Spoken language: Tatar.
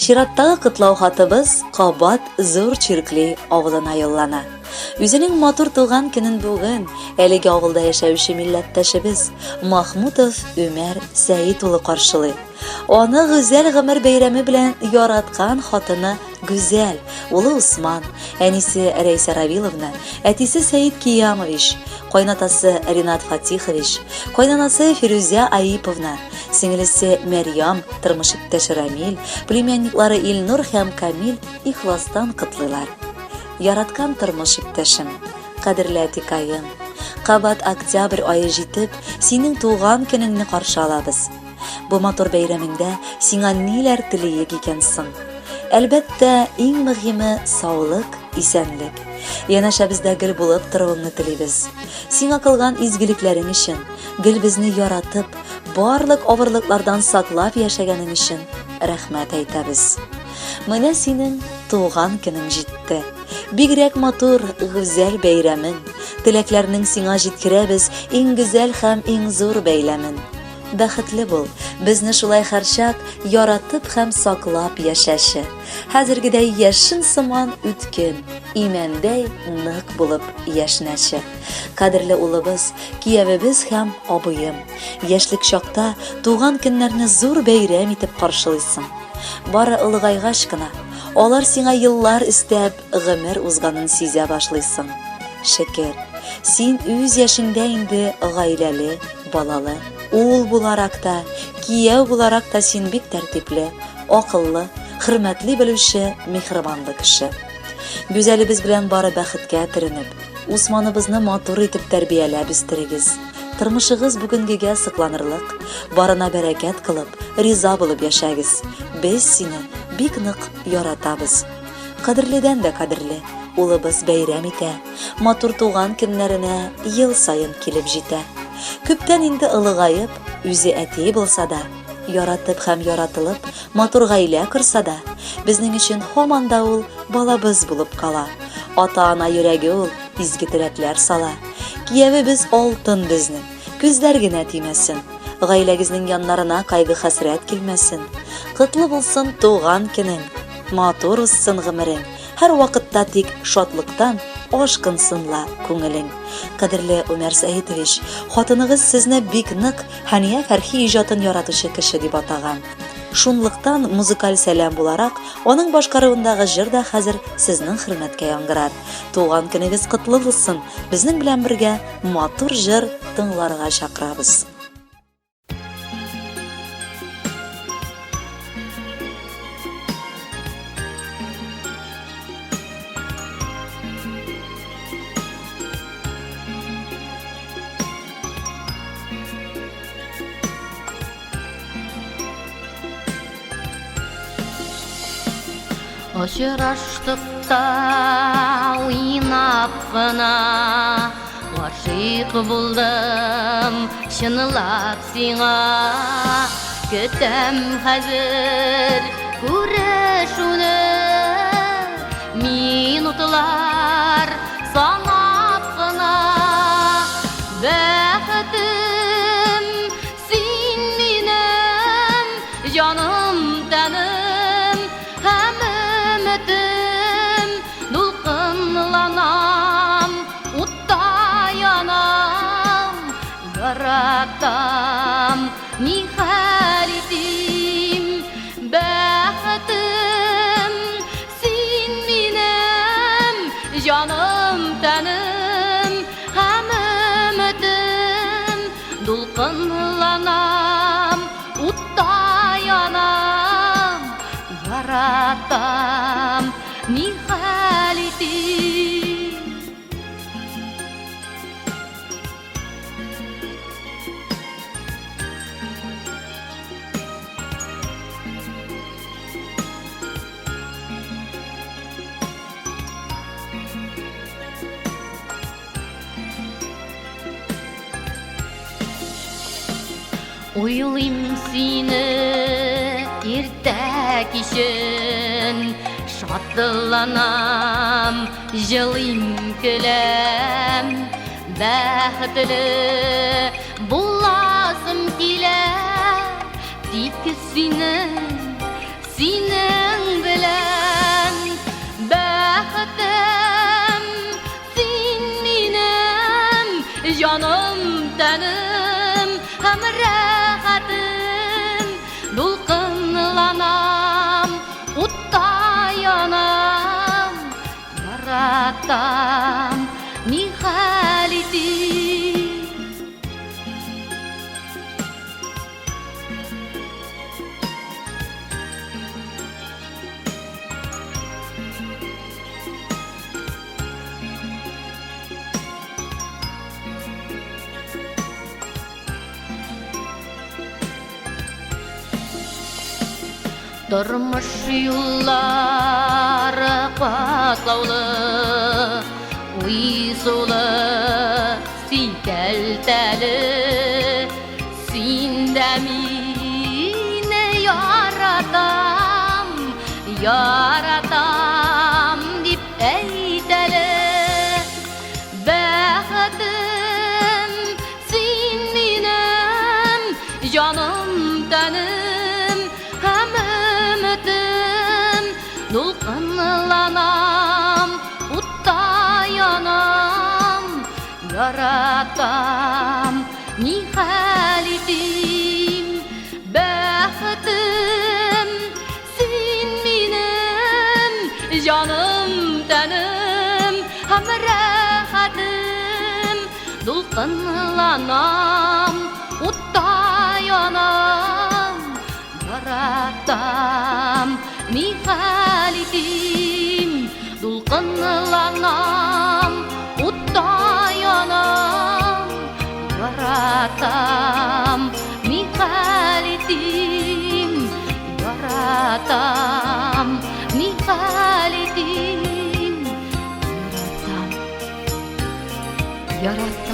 Чираттагы котлау хатыбыз кабат Зур Чиркли авылына юллана. Үзенең матур туган көнен бүген әлеге авылда яшәүче милләттәшебез Махмутов Өмәр Сәет улы каршылый. Аны гүзәл гомер бәйрәме белән яраткан хатыны Гүзәл, улы Усман, әнисе Рәйсә Равиловна, әтисе Сәет Киямович, кайнатасы Ринат Фатихович, кайнанасы Фирүзә Аиповна, сеңелесе Мәрьям, тормыш иптәше Рамил, племянниклары Илнур һәм Камил ихластан котлыйлар. Яраткан тормыш иптәшем, кадерле әтикаем, кабат октябрь ае җитеп, синең туган көнеңне каршы алабыз. Бу матур бәйрәмеңдә сиңа ниләр телиек икән соң? Әлбәттә, иң мөһиме саулык, исәнлек. Янәшәбездә гел булып торуыңны телибез. Сиңа кылган изгелекләрең өчен, гел безне яратып, барлык авырлыклардан саклап яшәгәнең өчен рәхмәт әйтәбез. Менә синең туган көнең җитте. Бигрәк матур, гүзәл бәйрәмең. Теләкләрнең сиңа җиткерәбез иң гүзәл һәм иң зур бәйләмен. Бәхетле бул, безне шулай һәрчак яратып һәм саклап яшәче. Хәзергедәй яшен сыман үткен, имәндәй нык булып яшнәче. Кадерле улыбыз, киявебез һәм абыем, яшьлек чакта туган көннәрне зур бәйрәм итеп каршылыйсың. Бары олыгайгач кына, алар сиңа еллар өстәп, гомер узганын сизә башлыйсың. Шөкер, син үз яшеңдә инде гаиләле, балалы. Ул буларак та, кияү буларак та син бик тәртипле, акыллы, хөрмәтли белүче, миһербанлы кеше. Гүзәлебез белән бары бәхеткә төренеп, Усманыбызны матур итеп тәрбияләп үстерегез. Тормышыгыз бүгенгегә сокланырлык, барына бәрәкәт кылып, риза булып яшәгез. Без сине бик нык яратабыз. Кадерледән дә кадерле, улыбыз бәйрәм итә, матур туган көннәренә ел саен килеп җитә. Күптән инде олыгаеп, үзе әти булса да, яратып һәм яратылып, матур гаилә корса да, безнең өчен һаман да ул балабыз булып кала. Ата-ана йөрәге ул изге теләкләр сала. Киявебез алтын безнең, күзләр генә тимәсен. Гаиләгезнең яннарына кайгы-хәсрәт килмәсен. Котлы булсын туган көнең, матур узсын гомерең. Һәрвакытта тик шатлыктан ашкынсын ла күңелең. Кадерле Умәр Сәетович, хатыныгыз сезне бик нык Хәния Фәрхи иҗатын яратучы кеше дип атаган. Шунлыктан музыкаль сәлам буларак, аның башкаруындагы җыр да хәзер сезнең хөрмәткә яңгырар. Туган көнегез котлы булсын! Безнең белән бергә матур җыр тыңларга чакырабыз. Очраштык та уйнап кына Гашыйк булдым чынлап сиңа Көтәм хәзер күрешүне Минутлар санап кына Бәхетем син минем җаным тәнем һәм өметем Дулкынланам утта янам Яратам ни хәл итим Бәхетем син минем җаным тәнем һәм өметем Дулкынланам утта янам Яратам ни хәл итим Уйлыйм сине иртә кичен Шатланам, җылыйм, көләм Бәхетле буласым килә Тик синең Синең белән бәхетем, син минем җаным, тәнем һәм рәхәтем. Дулкынланам, утта янам, яратам, ни хәл итим? Тормыш юллары катлаулы, уйсулы, сикәлтәле. Син дә мине яратам, яратам дип әйт әле. Бәхетем, син минем җаным, тәнем һәм өметем. Дулкынланам, утта янам, яратам, ни хәл итим? Бәхетем, син минем җаным, тәнем һәм рәхәтем. Дулкынланам, утта янам, яратам, ни хәл итим? Дулкынланам, утта янам, яратам, ни хәл итим? Яратам, ни хәл итим? Яратам, яратам.